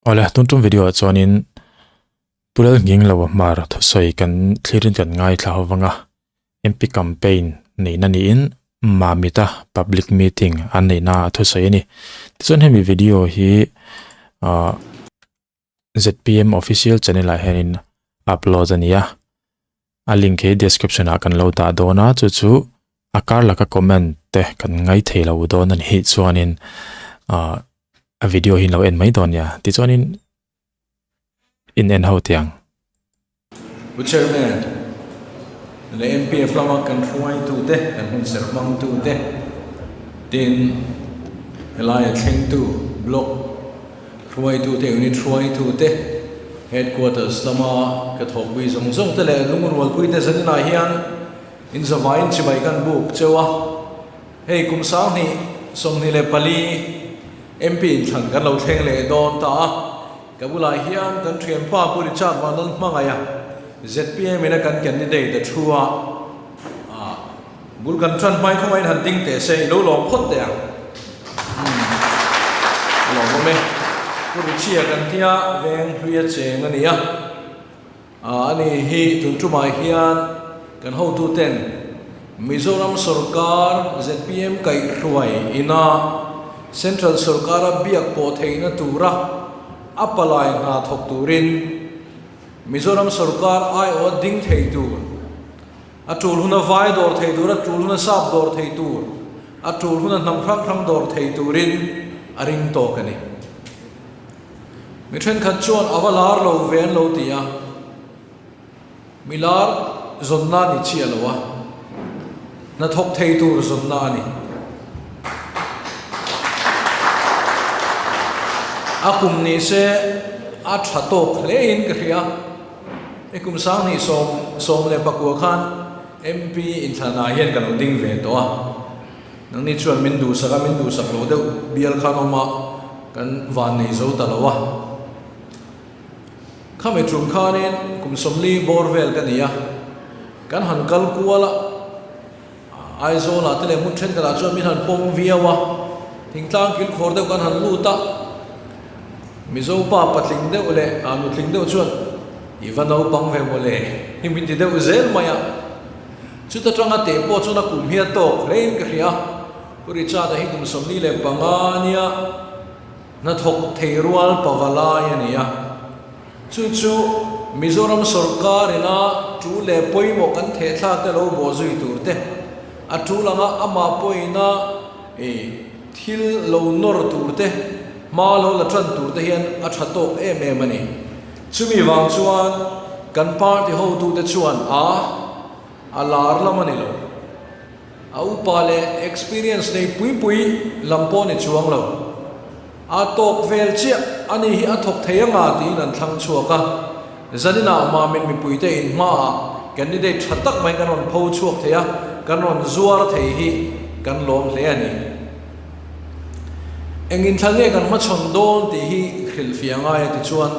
Awle, tun tum video ah chuanin Pu Lalnginglo hmar thusawi kan thlirin kan ngaithla ho vang a, MP campaign neihna niin Mamita public meeting an neihna ah thusawi a ni. Tichuan hemi video hi ah zpm official channel ah hianin upload a ni a, a link hi description ah kan lo dah dawn a, chu chu a kar laka comment te kan ngai thei lo dawn a nih chuanin ah a video hi in lo en mai dawn nia tichuanin in en ho teh ang. Pu Chairman leh MPF lama kan hruaitute, kan hun serh hmangtute tin helaia thlengtu block hruaitute, unit hruaitute, headquarters lama ka thawkpui zawng zawng te leh lungrualpuite zaninah hian inzavaiin chibai kan buk cheu a. Hei kum 2024 MP inthlan kan lo thleng leh dawn ta a, ka bulah hian kan thianpa Pu Richard Vanlal hmangaih a, zpm in a kan candidate a thu a, bul kan tan hmai khawngaihin han ding teh se i lo lawm phawt teh ang. Umm a lawmawm e. Pu Richie-a kan tia veng hlui a cheng a ni a. A ni hi tun tumah hian kan hotuten Mizoram sorkar zpm kaihhruai ina Central sorkara biak pawh theihna tura a palai hna thawk turin Mizoram sorkar aiawh ding thei tur, a tul huna vai dawr thei tur, a tul huna sap dawr thei tur, a tul huna hnam hrang hrang dawr thei turin a ring tawk a ni. Mi thenkhat chuan a va lar lo ve an lo ti a, mi lar zawnna a ni chiah lo a, hnathawk thei tur zawnna a ni. A kum ni se a tha tawk hle in ka hria. I kum 2019 khan MP inthlanah hian ka lo ding ve tawh a. Nangni chuan min duhsak a, min duhsak lo deuh bial khan awm a, kan van nei zo ta lo a. Khami tum khanin kum 40 bawr vel ka ni a, kan han kal kual a, Aizawlah te leh hmun thenkhatah chuan min han pawm viau a, thingtlang kilkhawr deuh kan han lut a, Mizo pa patling deuh leh nutling deuh chuan i va naupang ve mawle hi min ti deuh zel mai a. Chuta tanga teh pawh chuan a kum hi a tawk hlein ka hria. Pu Richard-a hi kum 45 nia hnathawk thei rual pava lai a ni a. Chu chu Mizoram sawrkar ina tu leh pawimawh kan theh thlak te lo bawh zui tur te, a tul anga amah pawhina thil lo nawr tur te, hma lo la tan tur te hian a tha tawk em em a ni. Chumi vang chuan kan party hotute chuan a a lar lam a ni lo. A upa leh experience nei pui pui lam pawh ni chuang lo. A tawk vel chiah a ni hi a thawk thei anga tiin an thlang chhuak a. Zaninah Mamin mipuite in hmaah candidate tha tak mai kan rawn pho chhuak thei a, kan rawn zuar thei hi kan lawm hle a ni. Eng inthlan nge kan hmachhawn dawn tih hi hrilhfiah ngai a tichuan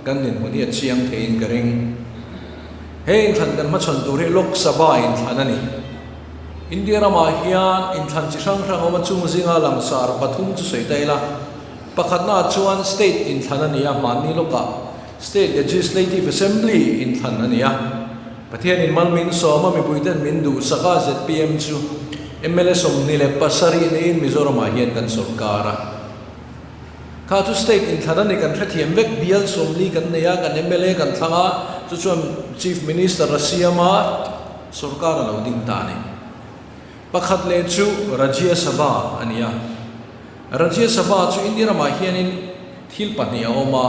kan dinhmun hi a chiang theiin ka ring. He inthlan kan hmachhawn tur hi Lok Sabha inthlan a ni. India ramah hian inthlan chi hrang hrang awm a chung zinga langsar pathum chu sawi ta ila. Pakhatnaah chuan state inthlan a ni a, hmanni lawkah State Legislative Assembly inthlan a ni a. Pathianin mal min sawm a, mipuiten min duhsak a, zpm chu mla 27 neiin Mizoramah hian kan sawrkar a. Kha chu state inthlan a ni, kan hrethiam vek, bial 40 kan nei a, kan mla kan thlang a, chu chuan Chief Minister a siam a, sawrkar a lo ding ta a ni. Pakhat leh chu Rajya Sabha a ni a. Rajya Sabha chu India ramah hianin thil pahnih a awm a,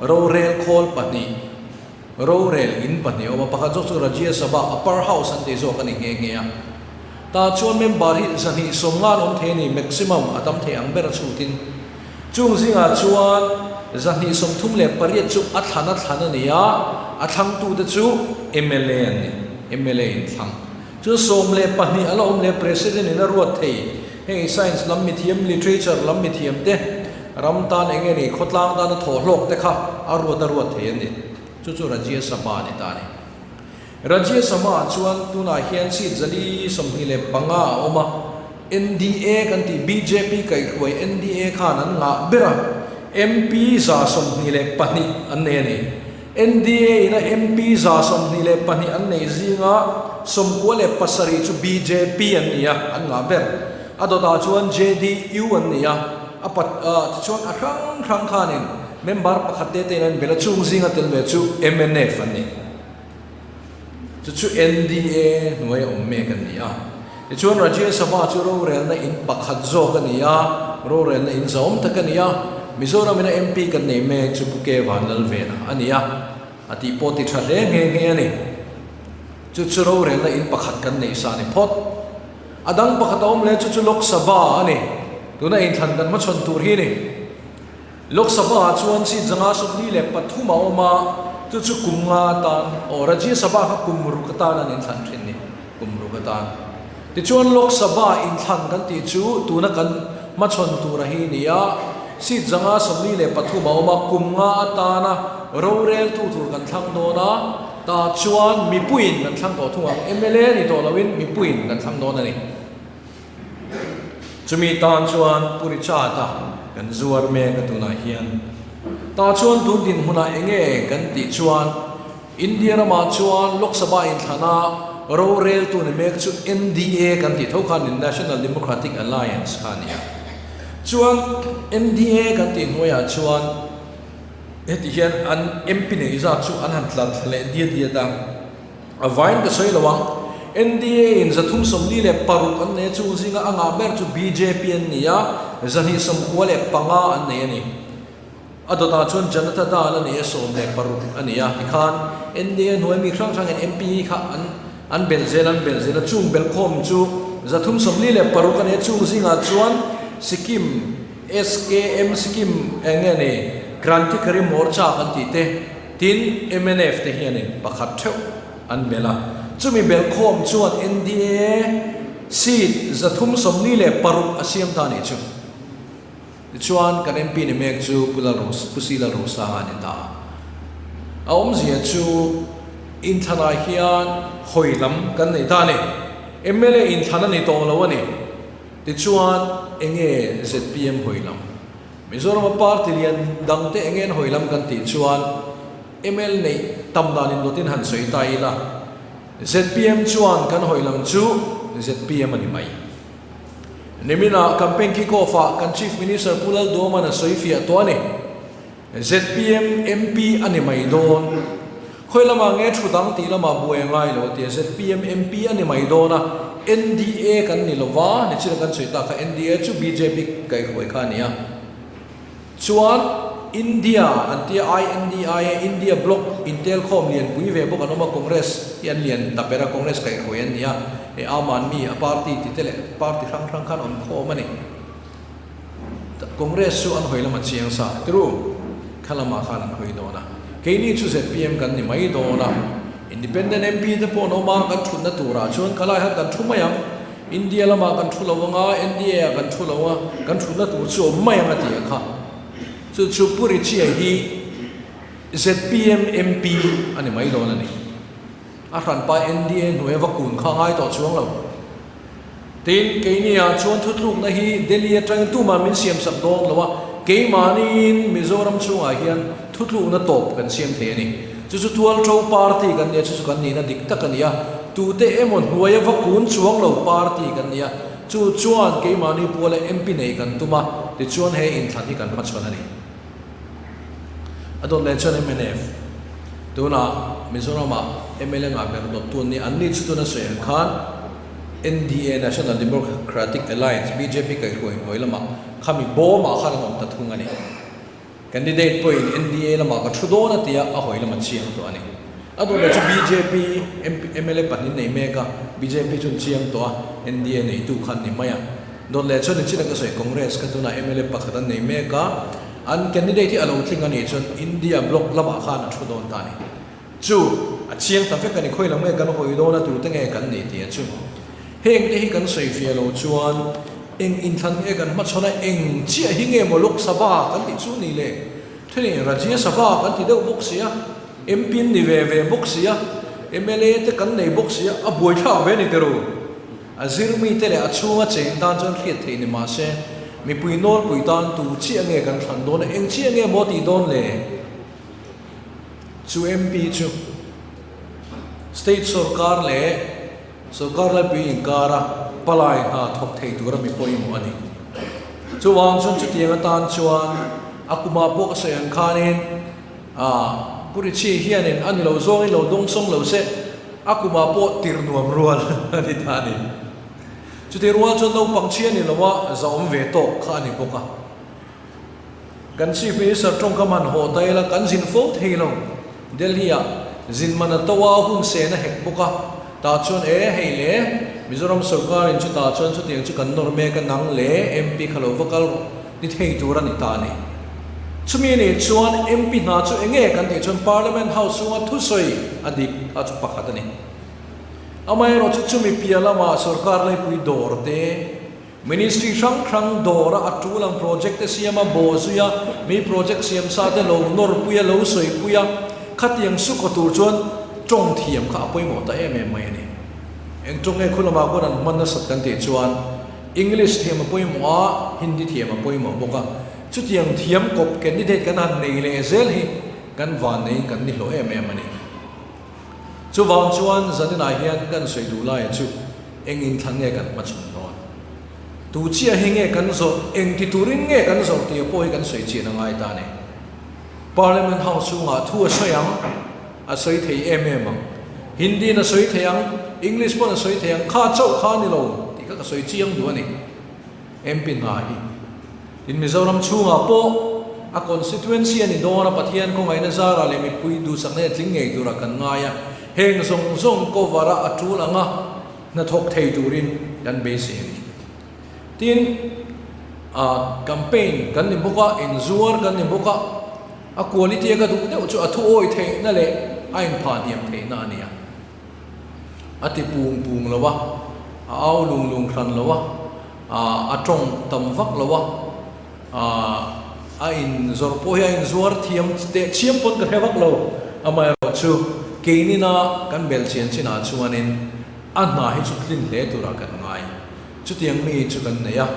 rorel khawl pahnih, rorel in pahnih a awm a, pakhat zawk chu Rajya Sabha Upper House an tih zawk a ni nghe nghe a. Tah chuan member hi 250 an awm thei a ni, maximum a tam thei ang ber a chhutin. Chung zingah chuan 138 chu a thlan a thlan a ni a, a thlangtute chu mla an ni, mla in thlang. Chu 12 a la awm leh President in a ruat thei. Hei science lam mithiam, literature lam mithiam te, ram tan eng nge ni, khawtlang tana thawh hlawk te kha a ruat a ruat thei a ni. Chu chu Rajya Sabha a ni ta a ni. Rajya Sabha ah chuan tunah hian seat 425 a awm a, NDA kan tih bjp kaihhruai NDA khan an ngah ber a. MP 122 an nei a ni. NDA in a MP 122 an nei zinga 97 chu bjp an ni a, an ngah ber. A dawtah chuan JDU an ni a, a pat tichuan a hrang hrang khanin member pakhat te tein an bel a, chung zinga tel ve chu mnf an ni. Chu chu NDA hnuai a awm mek an ni a. Tichuan Rajya Sabha chu rorelna in pakhat zawk a ni a, rorelna in zahawm tak a ni a. Mizoram ina MP kan nei mek chu Pu Ke Vanlalvena a ni a, a tih pawh ti tha hle nghe nghe a ni. Chu chu rorelna in pakhat kan neih sa a ni phawt. A dang pakhat a awm leh chu chu Lok Sabha a ni. Tuna inthlan kan hmachhawn tur hi a ni. Lok Sabha ah chuan seat 123 a awm a, chu chu kum nga atan, aw Rajya Sabha kha kum ruk atan an inthlan thin ni, kum ruk atan. Tichuan Lok Sabha inthlan kan tih chu tuna kan hmachhawn tura hi ni a, seat 123 a awm a, kum nga atana roreltu tur kan thlang dawn a, tah chuan mipuiin kan thlang tawh thung ang, mla ni tawh loin mipuiin kan thlang dawn a ni. Chumi tan chuan Pu Richard-a kan zuar mek a tunah hian. Tah chuan tun dinhmunah eng nge kan tih chuan India ramah chuan Lok Sabha inthlana roreltu ni mek chu NDA kan tih tho kha ni National Democratic Alliance kha a ni a. Chuan NDA kan tih hnuaiah chuan heti hian an MP neih zat chu an han tlar thla leh diat diat a. A vain ka sawi lo ang. NDA in 346 an nei a, chung zinga a ngah ber chu bjp an ni a, 295 an nei a ni. A dawtah chuan Janata Dal a nei a, 16 a ni a. Tikhan NDA hnuai mi hrang hrangin MP kha an an belh zel an belh zel a, chung belhkhawm chu 346 a nei a, chung zingah chuan Sikkim SKM Sikkim eng nge ni Krantikari Morcha kan tih te, Tin, mnf te hianin pakhat theuh an belh a, chumi belhkhawm chuan NDA seat 346 a siam ta nih chu. Tichuan, kan MP ni mek chu Pu Lalro, Pu Si Lalrosanga a ni ta a. A awmzia chu inthlanah hian hawi lam kan nei ta a ni. Mla inthlan a ni tawh lo a ni. Tichuan, enge zpm hawi lam? Mizorama party lian dangte eng nge an hawi lam kan tih chuan ml neih tam dan indawtin han sawi ta ila, zpm chuan kan hawi lam chu zpm a ni mai. Niminah campaign kick off ah kan Chief Minister Pu Lalduaman a sawi fiah tawh a ni. Zpm MP a ni mai dawn. Khawi lamah nge thu dang tih lamah buai a ngai lo tia zpm MP a ni mai dawn a, NDA kan ni lova, nichina kan sawi tak kha NDA chu bjp kaihhruai kha a ni a. Chuan India an tia INDIA, India Bloc intelkhawm lianpui ve bawk an awm a, Congress hi an lian ta ber a, Congress kaihhruai an ni a, hei Aam Aadmi a party ti te leh party hrang hrang khan awm khawm a ni. Congress chu an hawi lam a chiang sa tru, kha lamah khan an hawi dawn a, keini chu zpm kan ni mai dawn a, Independent MP te pawh an awm a, kan thutna turah chuan ka lai khan kan thu mai ang, India lamah kan thu lo anga, NDA ah kan thu lo a, kan thutna tur chu awm mai ang a ti a kha. Chu chu Pu Richie hi zpm MP a ni mai dawn a ni. A hranpa NDA hnuaia va kun kha a ngai tawh chuang lo. Tin, keiniah chuan thutlukna hi Delhi atangin tumah min siamsak dawn lo a, keimahniin Mizoram chhungah hian thutlukna tawp kan siam thei a ni. Chu chu Tualtho Party kan nia, chu chu kan nihna dik tak a ni a, tute emaw hnuaia va kun chuang lo party kan ni a, chu chuan keimahni puala MP nei kan tum a, tichuan he inthlan hi kan hmachhawn a ni. A dawt leh chuan mnf tunah Mizoramah mla ngah ber dawttu an ni. Anni chu tuna sawi ang khan NDA, National Democratic Alliance, bjp kaihhruai hnuai lamah khami bawmah khan an awm ta thung a ni. Candidate pawhin NDA lamah ka thu dawn a tia a hawi lama chiang tawh a ni. A dawt leh chu bjp mla pahnih nei mek a, bjp chu an chiang tawh a, NDA neitu khan ni mai a. Dawt leh chuan inchina ka sawi Congress kha tunah mla pakhat an nei mek a, an candidate hi a lo tling a nih chuan India bloc lamah khan a thu dawn ta a ni. Chu a chiang ta vek a ni, khawi lam nge kan hawi dawn a tute nge kan nih tih a chu. Heng te hi kan sawi fiah lo chuan eng inthlan nge kan hmachhawn a, eng chiah hi nge maw Lok Sabha kan tih chu ni le? Thenin Rajya Sabha kan ti deuh bawk si a, MP an ni ve ve bawk si a, mla te kan nei bawk si a, a buaithlak ve a ni tiraw? A zirmite leh a chhunga cheng tan chuan hriat theih ni mah se, mipui nawlpui tan tu chiah nge kan thlan dawn a, eng chiah nge maw tih dawn le? Chu MP chu State sawrkar leh sawrkar laipui inkara palai hna thawk thei tura mi pawimawh a ni. Chuvang chuan chutiang atan chuan a kumah pawh ka sawi ang khanin ah Pu Richie hianin a ni lo zawngin lo dawngsawng lo se a kumah pawh tir nuam rual a ni ta a ni. Chutih rual chuan naupang chhia ni loa zahawm ve tawk kha a ni bawk a. Kan Chief Minister tawngkam han haw ta ila kan zin fo thei lo. Delhi ah zin man a to a hun sen a hek bawk a, tah chuan e hei le Mizoram sorkar in chutah chuan chutiang chu kan nawr mek a nang le MP kha lo va kal rawh ni thei tur a ni ta a ni. Chumi nih chuan MP hna chu enge kan tih chuan Parliament House chhunga thusawi a dik kha chu pakhat a ni. Amaherawhchu chumi piah lamah sorkar leipui dawr te, Ministry hrang hrang dawra a tul ang project te siam a, bawh zui a, mi project siam sa te lo nawr pui a, lo sawi pui a, khatiang sukaw tur chuan tawng thiam kha a pawimawh ta em em mai a ni. Eng tawng nge khu lamah khuan an hman nasat kan tih chuan English thiam a pawimawh a, Hindi thiam a pawimawh bawk a, chutiang thiam kawp candidate kan han nei leh zel hi kan van neiin kan ni hlawh em em a ni. Chuvang chuan zaninah hian kan sawi duh laia chu eng inthlan nge kan hmachhawn dawn? Tu chiah hi nge kan zawrh, eng ti turin nge kan zawrh tih pawh hi kan sawi chian a ngai ta a ni. Parliament House chhungah thu a sawi ang, a sawi thei em em ang. Hindi in a sawi thei ang, English pawn a sawi thei ang, kha chauh kha a ni lo tih kha ka sawi chiang duh a ni. MP hna hi. Tin, Mizoram chhungah pawh a constituency a ni dawn a, Pathian khawngaihna zarah leh mipui duhsakna hi a tling ngei turah kan ngai a, heng zawng zawng cover a a tul anga hnathawk thei turin kan beisei a ni. Tin, ah campaign kan ni bawk a, inzuar kan ni bawk a, a quality a ka duh deuh chu a thu awi theihna leh a inphah hniam theihna a ni a. A ti pung pung lo a, a au lung lung hran lo a, a tawng tam vak lo a, a in zawrh pawh hi a inzuar thiam teh chiam pawn ka hre vak lo. Amaherawh chu keinina kan bel chian chinah chuanin a hna hi chu tlin hle turah kan ngai. Chutiang mi chu kan nei a,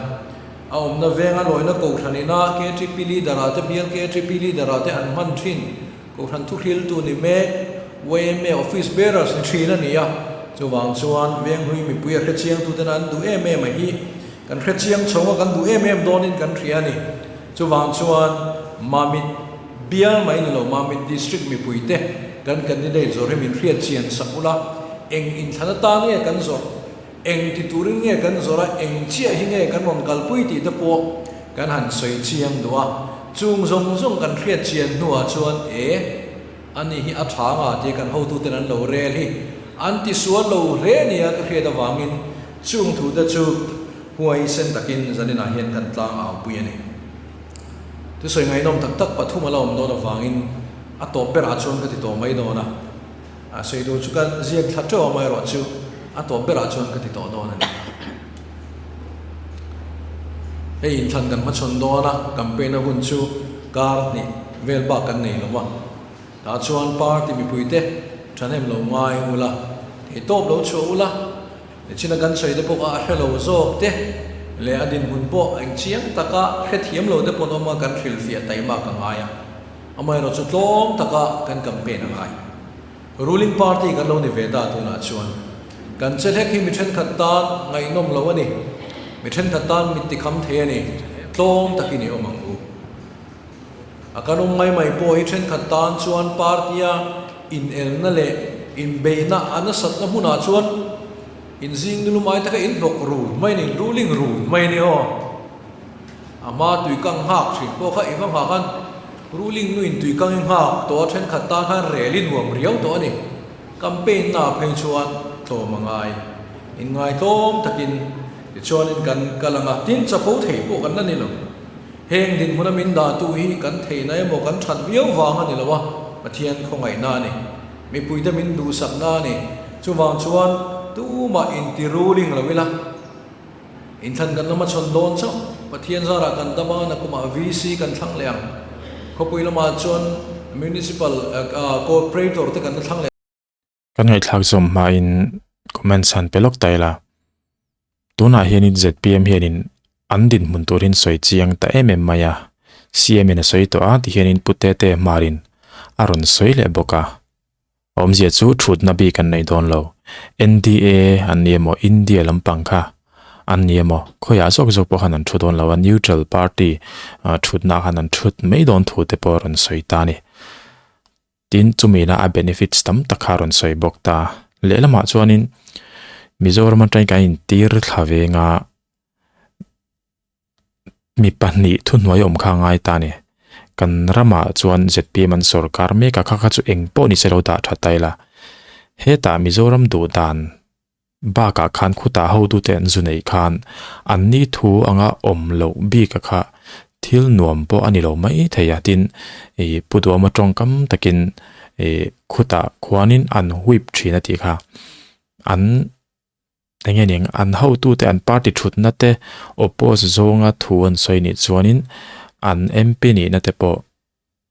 a awmna venga lawina kohhran ina KTP leader-ah te bial KTP leader-ah te an hman thin. Kohhran thuhriltu ni mek yma office bearers ni thin a ni a, chuvang chuan Venghlui mipui a hrechiangtuten an duh em em a hi kan hrechiang chho a, kan duh em em dawnin kan hria a ni. Chuvang chuan Mamit bial mai ni lo, Mamit district mipuite kan candidate zawrh hi min hriatchian sak ula, eng inthlan atan nge kan zawrh? Eng ti turin nge kan zawrh a, eng chiah hi nge kan rawn kalpui tih te pawh kan han sawi chiang duh a. Chung zawng zawng kan hriat chian hnuah chuan e, ani hi a tha nga tia kan hotuten an lo rel hi an ti sual lo hle nia ka hriat avangin chung thu te chu huaisen takin zaninah hian kan tlang aupui a ni. Thusawi ngaihnawm tak tak pathum a la awm dawn avangin a tawp berah chuan ka ti tawh mai dawn a. A sawi tur chu ka ziak thla teuh amaherawh chu a tawp berah chuan ka ti tawh dawn a ni. Hei inthlan kan hmachhawn dawn a, campaign a hun chu kar hnih vel bak kan nei lo va. Tah chuan party mipuite thahnem lo ngai ula, theihtawp lo chhuah ula, nichina kan sawi te pawh kha a hre lo zawk te leh a dinhmun pawh engchiang taka hrethiam lo te pawn awm a kan hrilhfiah taimak a ngai a. Amaherawh chu tlawm taka kan campaign a ngai. Ruling party kan lo ni ve ta tunah chuan kan che hlek hi mi thenkhat tan ngaihnawm lo a ni. Mi thenkhat tan mit tikham thei a ni. Tlawm takin i awm ang u. A kan awm mai mai pawh hi thenkhat tan chuan party-a inelna leh inbeihna a nasatna hmunah chuan inzing nulum ai taka inhnawk run mai a ni, ruling run mai a ni aw. A hma tui kang nghak thin pawh kha i va nghak a, ruling nuin tui kang i nghak tawh a thenkhat tan khan rel i nuam riau tawh a ni. Campaign na phei chuan tlawm a ngai. Inngai tlawm takin tichuanin kan kal ang a, tin chapo thei pawh kan la ni lo. Heng dinhmuna min dahtu hi kan theihna emaw kan that viau vang a ni lo a, Pathian khawngaihna a ni. Mipuite min duhsakna a ni. Chuvang chuan tumah inti ruling lo ila. Inthlan kan lama chhawn dawn chauh. Pathian zarah kan dam a, nakumah VC kan thlang leh ang. Khawpui lamah chuan Municipal Corporator te kan la thlang leh. Kan ngaihthlak zawm hmain comments han pe lawk ta ila. Tunah hianin zpm hianin. An dinhmun turin sawi chiang ta em em mai a, CM in a sawi tawh a tihianin Pu Tete Hmarin a rawn sawi leh bawk a. Awmzia chu thutna bik an nei dawn lo. NDA an ni emaw India lampang kha an ni emaw khawiah zawk zawk pawh khan an thu dawn lo a, neutral party thutna khan an thut mai dawn thu te pawh a rawn sawi ta a ni. Tin, chumina a benefits tam tak kha a rawn sawi bawk ta. Lehlamah chuanin Mizoram atangin kan intir thla venga mi pahnih thuhnuai awm kha a ngai ta a ni. Kan ramah chuan zpm an sawrkar mek a, kha kha chu eng pawh ni se lo dah tha ta ila. Hetah Mizoram duh dan Bakah khan khutah hotute an zu neih khan anni thu anga awm loh bika kha thil nuam pawh a ni lo mai thei a, tin ih Pu Duama tawngkam takin ih khutah khuanin an whip thin a tih kha. An eng nge ning an hotute an party thutna te oppose zawnga thu an sawi nih chuanin an MP nihna te pawh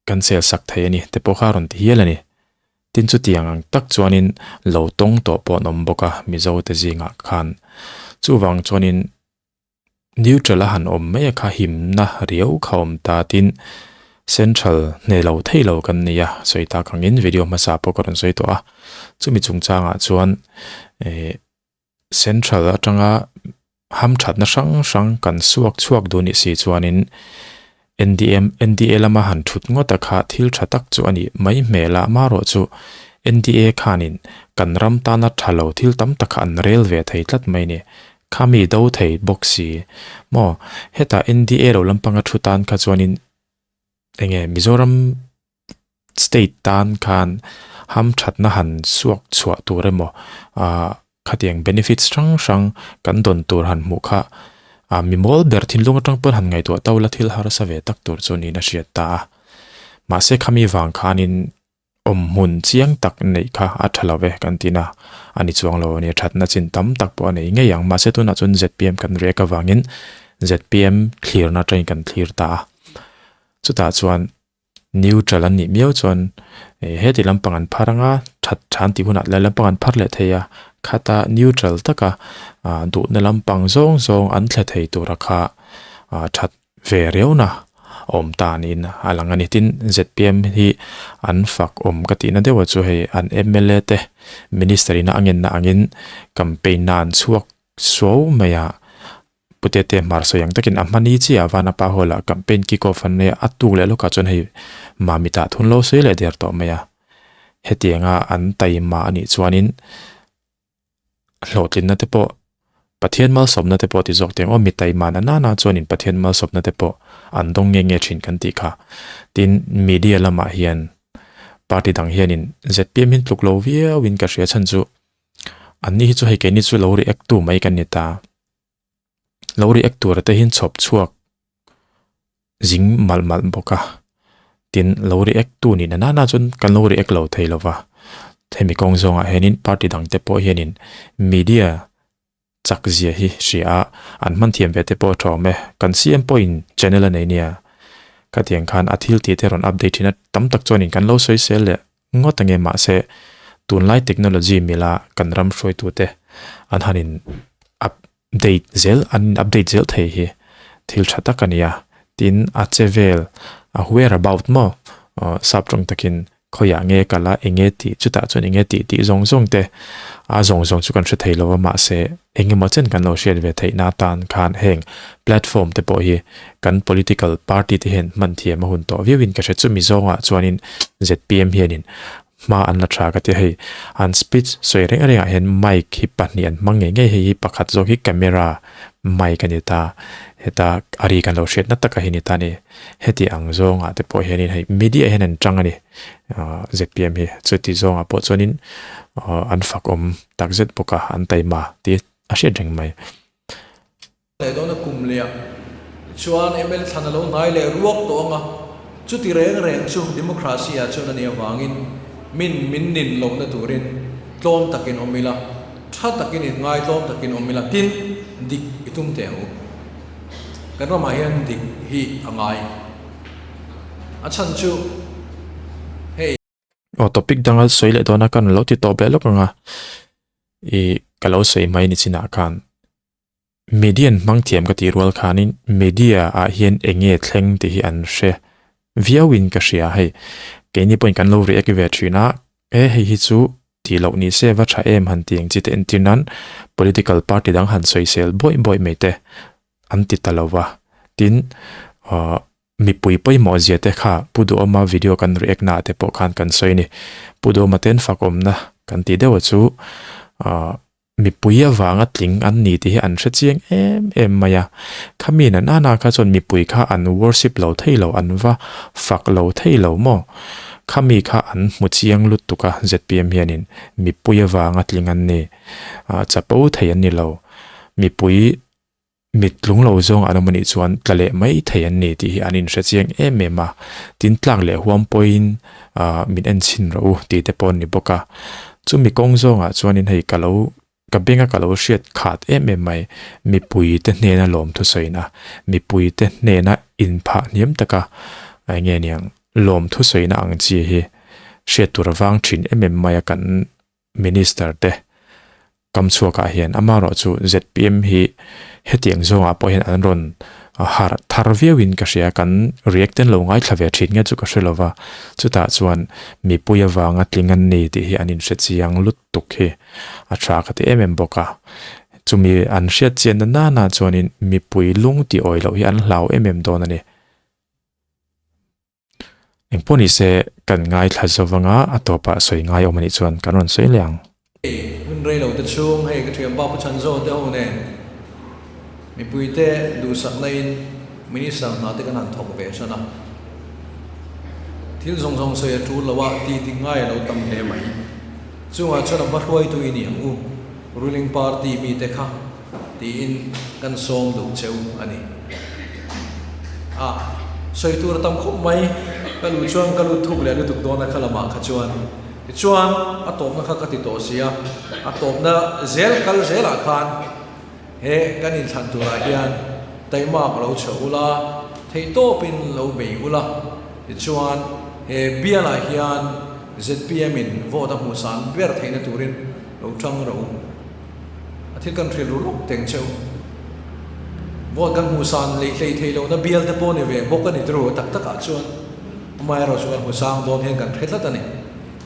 Kan sel sak thei a ni te pawh kha a rawn ti hial a ni. Tin chutiang ang tak chuanin lo tawng tawh pawh an awm bawk a Mizo te zingah khan. Chuvang chuanin neutral a han awm mai a kha himna riau kha awm ta tin central hne lo thei lo kan ni a sawi tak angin video hmasa pawh ka rawn sawi tawh a. Chumi chungchangah chuan eh Central atanga hamthatna hrang hrang kan suak chhuak duh nih si chuanin NDM NDA lama han thut ngawt a kha thil tha tak chu a nih mai hmel a, amaherawh chu NDA khanin kan ram tana tha lo thil tam tak kha an rel ve thei tlat mai ni. Kha mi do thei bawk si maw? Hetah NDA lo lampanga thu tan kha chuanin enge Mizoram state tan khan hamthatna han suak chhuah tur emaw ah khatiang benefits hrang hrang kan dawn tur han hmuh kha ah mi mawl ber thinlung atang pawn han ngaihtuah to la thil harsa ve tak tur chu niin a hriat ta a mahse khami vang khanin awm hmun chiang tak neih kha a tha lo ve kan tih na a ni chuang lo a ni thatna chin tam tak pawh a nei ngei ang mahse tunah chuan zpm kan rek avangin zpm thlirna atangin kan thlir ta a chutah chuan. Neutral an nih miau chuan heti lampang an phar anga that than tih hunah lai lampang an phar leh thei a, khata neutral taka ah duhna lampang zawng zawng an thle thei tura kha ah that ve riauna awm ta niin a lang a ni. Tin, zpm hi an fak awm ka tihna deuh a chu hei an mla te minister ina a ngenna angin campaign na an chhuak suau mai a. Pu Tete hmar sawi ang takin a hmani chiah a Vanapa Hall ah campaign kick off an nei a, a tuk leh lawkah chuan hei Mamitah thun lo sawi leh der tawh mai a. Hetianga an taima a nih chuanin hlawhtlinna te pawh Pathian malsawmna te pawh ti zawk teng aw mi taima na nana chuanin Pathian malsawmna te pawh an dawng nge nge thin kan tih kha. Tin, media lamah hian party dang hianin zpm hi tluk lo viauin ka hria chhan chu anni hi chu hei keini chu lo react tu mai kan ni ta. Lo react tur te hian chhawp chhuak zing malh malh bawk a, tin lo react tu nih na nana chuan kan lo react lo thei lo va, hemi kawng zawngah hianin party dang te pawh hianin media chak zia hi hria a, an hman thiam ve te pawh a tha awm e, kan CM pawhin channel a nei nia, khatiang khan a thil tih te rawn update thin a, tam tak chuanin kan lo sawisel leh ngawt ange mahse tunlai technology mila kan ram hruaitute an han in update zel an in update zel thei hi thil tha tak a ni a tin a che vel a where about maw aw sap tawng takin khawiah nge kal a eng nge tih chutah chuan eng nge tih tih zawng zawng te a zawng zawng chu kan hre thei lo a mahse eng emaw chen kan lo hriat ve theih na atan khan heng platform te pawh hi kan political party te hian hman thiam a hun tawh viau in ka hre chumi zawngah chuanin zpm hianin hma an la tha ka ti a hei an speech sawi reng rengah hian mic hi pahnih an hmang ngei ngei hei hi pakhat zawk hi camera mic a ni ta heta a ri kan lo hriat na taka hi ni ta a ni heti ang zawngah te pawh hianin hei media hian an tang a ni ahh zpm hi chuti zawngah pawh chuanin ahh an fak awm takzet bawk a an taima tih a hriat reng mai. Leh dawna kum leh ah chuan mla thlan a lo hnai leh ruak tawh ang a, chuti reng reng chu democracy ah chuan a nih avangin min min nin lohna turin tlawm takin awm ila, tha takin inngai tlawm takin awm ila tin dik i tum teh ang u. Kan ramah hian dik hi a ngai. A chhan chu hei. Aw topic danga sawi leh dawna kan lo ti tawp leh lawk ang a, ih ka lo sawi mai ni chinah khan. Media an hmang thiam ka tih rual khanin media ah hian eng nge thleng tih hi an hre viauin ka hria hei. Keini pawhin kan lo react ve thin a, e hei hi chu tih loh ni se va tha em han tih ang chi te entir nan political party dang han sawisel bawih bawih mai te an ti ta lo va. Tin, ahh Mipui pawimawh zia te kha Pu Duhawma video kan react na ah te pawh khan kan sawi a ni. Pu Duhawma ten fakawmna kan tih deuh a chu ahh mipui avanga tling an ni tih hi an hre chiang em em mai a. Khami na nana kha chuan mipui kha an worship lo thei lo, an va fak lo thei lo maw? Khami kha an hmu chiang lutuk a zpm hianin mipui avanga tling an ni. Ahh chapo thei an ni lo. Mipui Mit tlung lo zawng an awm anih chuan tla leh mai thei an ni tih hi an inhre chiang em em a, tin tlak leh huam pawhin ah min en chhin rawh u tih te pawh an ni bawk a. Chumi kawng zawngah chuanin hei ka lo ka benga ka lo hriat khat em em mai, mipuite hnena lawmthu sawina, mipuite hnena inphah hniam taka eng nge niang lawmthu sawina ang chi hi hriat tur avang thin em em mai a kan Minister te kam chhuakah hian amaherawhchu zpm hi hetiang zawngah pawh hian an rawn harh thar viauin ka hria kan react ten lo ngaithla ve thin nge chu ka hre lova chutah chuan mipui avanga tling an ni tih hi an inhre chiang lutuk hi a tha ka ti em em bawk a chumi an hriat chian na nana chuanin mipui lung tih awih loh hi an hlau em em dawn a ni. Eng pawh ni se, kan ngaithla zo vanga a tawpah sawi ngai awm a nih chuan kan rawn sawi leh ang. Hun rei lo te chhung hei ka thianpa Pu Chhanzo te ho nen mipuite duhsakna in Minister hna te kan han thawk ve hran a. Thil zawng zawng sawi a tul lo a, ti dik ngai a lo tam hle mai. Chungah chuan a hma hruaitu i ni ang u, ruling party mite kha. Tiin kan sawm duh cheu a ni. A sawi tur a tam khawp mai, ka luh chuan ka lut thuk leh lutuk dawn a kha lamah kha chuan. Tichuan a tawpna kha ka ti tawh si a, a tawpna zel kal zelah khan he kan inthlan turah hian taimak lo chhuah ula, theihtawpin lo bei ula, tichuan he bialah hian zpm in vote a hmuhsan ber theihna turin lo tang rawh u. A thil kan hrilh ru lawk teng cheu. Vote kan hmuh san leh hlei thei lohna bial te pawh ni ve bawk a ni turu tak takah chuan amaherawh chu kan hmu sang dawn hian kan hre tlat a ni.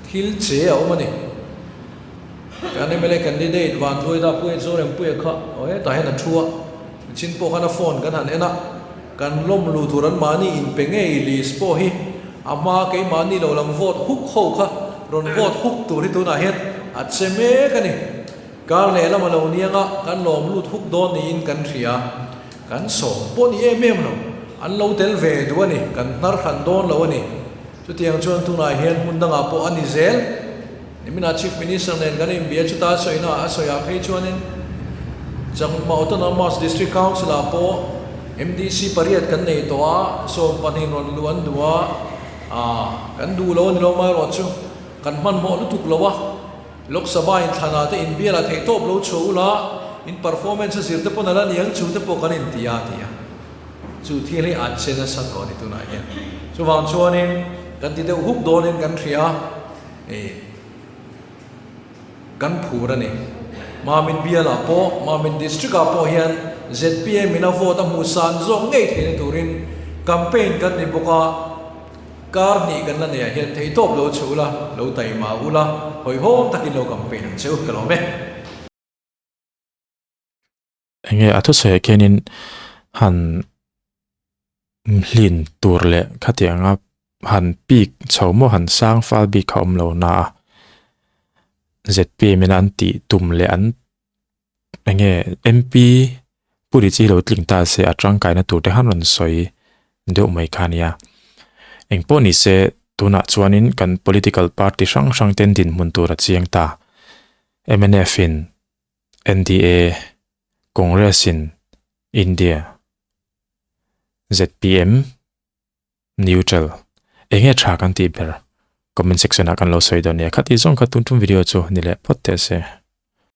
Thil che a awm a ni. Kan mla candidate Vanduaida Puia Zorempuia kha aw hetah hian a thu a, chin pawh khan a phone kan han en a, kan lawm lu tur an mahni inpe ngei list pawh hi a hma keimahni lo lam vote huk ho kha rawn vote huk tur hi tunah hian a che mek a ni. Kar leh lama lo nianga kan lawm lut huk dawn niin kan hria. Kan sawm pawh ni em em lo. An lo tel ve duh a ni, kan hnar hran dawn lo a ni. Chutiang chuan tunah hian hmun dangah pawh a ni zel. Niminah Chief Minister nen kan inbia chuta a sawina a sawiah phei chuanin Changma Autonomous District Council-ah pawh MDC pariat kan nei tawh a, 12 rawn luh an duh a, kan duh lo a ni lo mai erawh chu kan hmanhmawh lutuk lo a. Lok Sabha inthlanah te inbialah theihtawp lo chhuah ula, in performance a zir te pawn a la niang chu te pawh kan inti a ti a. Chu thil hi a che nasa tawh a ni tunah hian. Chuvang chuanin kan ti deuh huk dawnin kan hria a, kan phur a ni. Mamin bialah pawh, Mamin District ah pawh hian zpm in a vote a hmuh san zawk ngei theihna turin campaign kan ni bawk a. Kar hnih kan la nei ah hian theihtawp lo chhe ula, lo taima ula, hawihhawm takin lo campaign ang che u, ka lawm e. Enge a thusawi ah khianin han hlin tur leh khatianga han pik chho maw han sang fal bik kha awm lo na a, zpm in an tih tum leh an enge MP Pu Ri chi lo tling ta se a tangkaina tur te han rawn sawi deuh mai kha nia. Engpawh ni se tunah chuanin kan political party hrang hrang ten dinhmun tur a chiang ta. Mnf in NDA, Congress in India, zpm neutral enge tha kan tih ber comment section ah kan lo sawi dawn nia. Khati zawng kha tun tum video chu ni leh phawt teh se.